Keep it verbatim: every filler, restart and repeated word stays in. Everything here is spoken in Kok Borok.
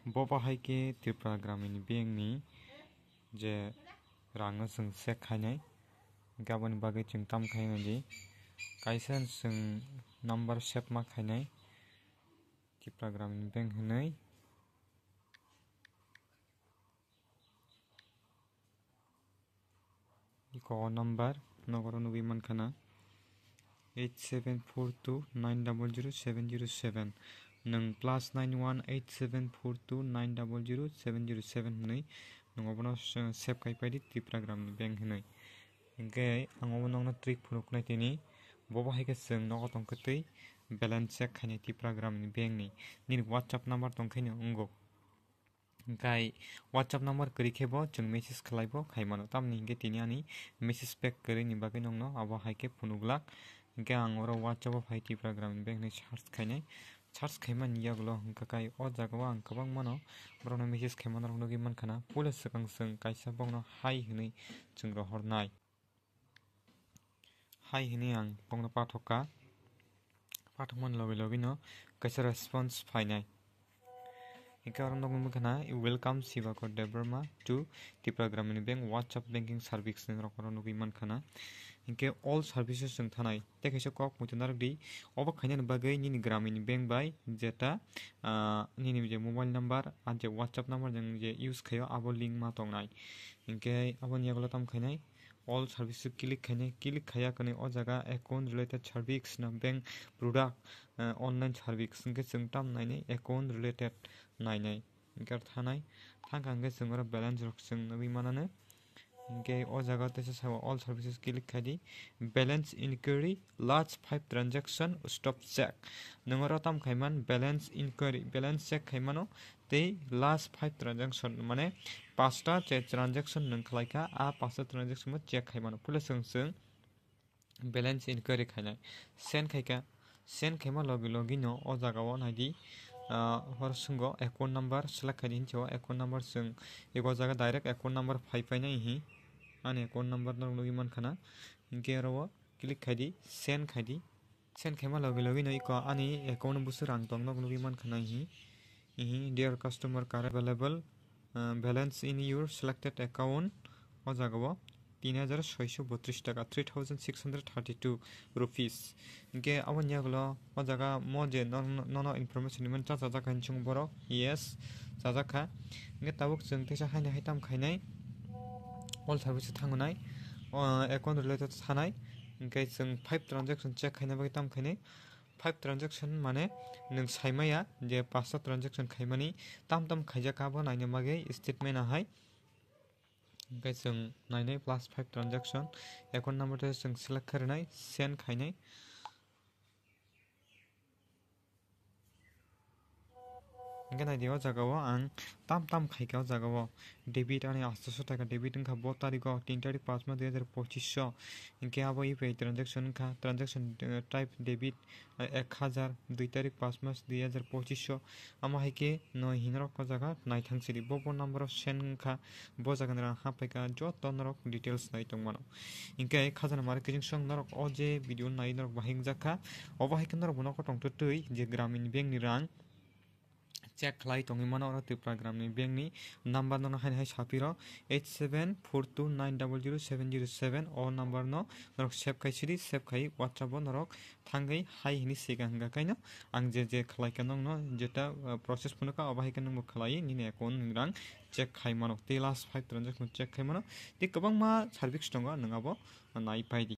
Bo bahai khe Tripura Gramin Bank ni je rang no chwng check khainai, hwnkhe aboni bagwi chwng tam khainai di, kaisa chwng number save ma khainai Tripura Gramin Bank hinwi. Iko o number nogoro nugwi mankha na eight seven four two nine double zero seven zero seven. Nwng plus nine one eight seven four two nine double zero seven zero seven hinwi nwng obono s-, save khai paidi Tripura Gramin Bank hinwi. Hwnkhe ang obo nokno trick phunuknai tini. Bobo hai khe chwng nogo tongkhe twi balance check khainai Tripura Gramin Bank ni. Nini WhatsApp number tongkhe no wngo. Hwnkhe WhatsApp number kwrwi khe bo chwng message khlai bo khai mano. Tamni hwnkhe tini ani message pack kwrwi ni bagwi nokno abo hai khe phunuk glak. Hwnkhe ang oro WhatsApp o phai Tripura Gramin Bank hinwi search khainai. Search khaimani yagulo hwnkhe kai o jaga o ang kwbangma no borokno message khaima norok nugwi mankha na. Puila swkang chwng kaisa bokno hai hinwi chwng rohornai. Hai hinwi ang bokno pathok kha. Pathokmani logi logi no kaisa response phainai. Hwnkhe oro nukwi mankha na, "Welcome Shivakar Debbarma to Tripura Gramin Bank WhatsApp banking service" ni rok oro nukwi mankha na. Hwnkhe all services chwng thanai. Tei kaisa kok muitu narwk di. Obo khainani bagwi nini Gramin Bank bai jeta, ah, nini je mobile number, ah, je WhatsApp number jeng je use khaio, abo link ma tongnai. Hwnkhe aboni yagulo tam khainai. All service o click khainai, click khaiya kwnwi o jaga account related service na bank product, eh, online service hwnkhe chwng tam nainai account related nainai. Hwnkhe thanai, thangkha hwnkhe chwng oro balance rok chwng nugwi mananw. Hwnkhe o jaga o teisa sao all services click khaidi, balance inquiry, last five transaction, stop check. Nwng oro tam khaiman balance inquiry, balance check khaimano, tei last five transaction, mane pasta je transaction nwng khlaikha, a pasta transaction bo check khaimano. Puila chwng chwng balance inquiry khainai. Send khaikha, send khaima logi logi no o jaga o naidi, ah, hor sungo account number select khaidi hinwi o account number chwng ego jaga direct account number phai painai hi. Ani account number norok nugwi mankha na. Hwnkhe oro o click khaidi, send khaidi. Send khaima logi logi no iko ani account o busu rang tong nog nugwi mankha na hi. Ihi, "Dear customer, current available, uh, balance in your selected account." O jaga o tin hajar soiso botris taka, three thousand six hundred thirty-two rupees. Hwnkhe aboni yagulo o jaga mo je no-, no-, nono information rimani chajak jak hinwi swngo borok, yes, chajak kha. Hwnkhe tabuk chwng teisa haino haitam khainai, all service o thangnai, o, account related sanai, hwnkhe chwng five transaction check khaina bagwi tam khainai. Five transaction mane nwng saimaya je pasta transaction khaimani tam tam khaijak abo naina bagwi statement ahai. Hwnkhe chwng nainai plus five transaction, account number tei chwng select kharinai, send khainai. Hwnkhe naidi o jaga o ang tam tam khaikha o jaga o. Debit ani astoso taka debit wngkha bo tariko, tin tarik pas mas dui hajar pochish o. Hwnkhe abo U P I transaction wngkha, transaction, eh, type debit, eh, ek hajar, dui tarik pas mas dui hajar pochish o. Amo hai khe noi hinorok o jaga naithang sidi. Bo phone number o send wngkha, bo jaga ni rang haphaikha, joto norok details nai tongmano. Hwnkhe khajana mari kiching song norok o je video nai norok bahai wngjakha. Obo hai khe norok bo nokho tongtwtwi je Gramin Bank ni rang check khlai tongwi mano, oro Tripura Gramin Bank ni number no haino hai sapiro, eight seven four two nine double zero seven zero seven. O number no norok save khai sidi, save khai WhatsApp o norok thangwi hai hini siga hwnkha kaino ang je je khlai kha nokno jeta, uh, process phunukha, obo hai khe nwngbo khlai nini account ni rang check khai mano, tei last five transaction check khai mano, tei kwbangma service tongo, nwng abo nai pai di.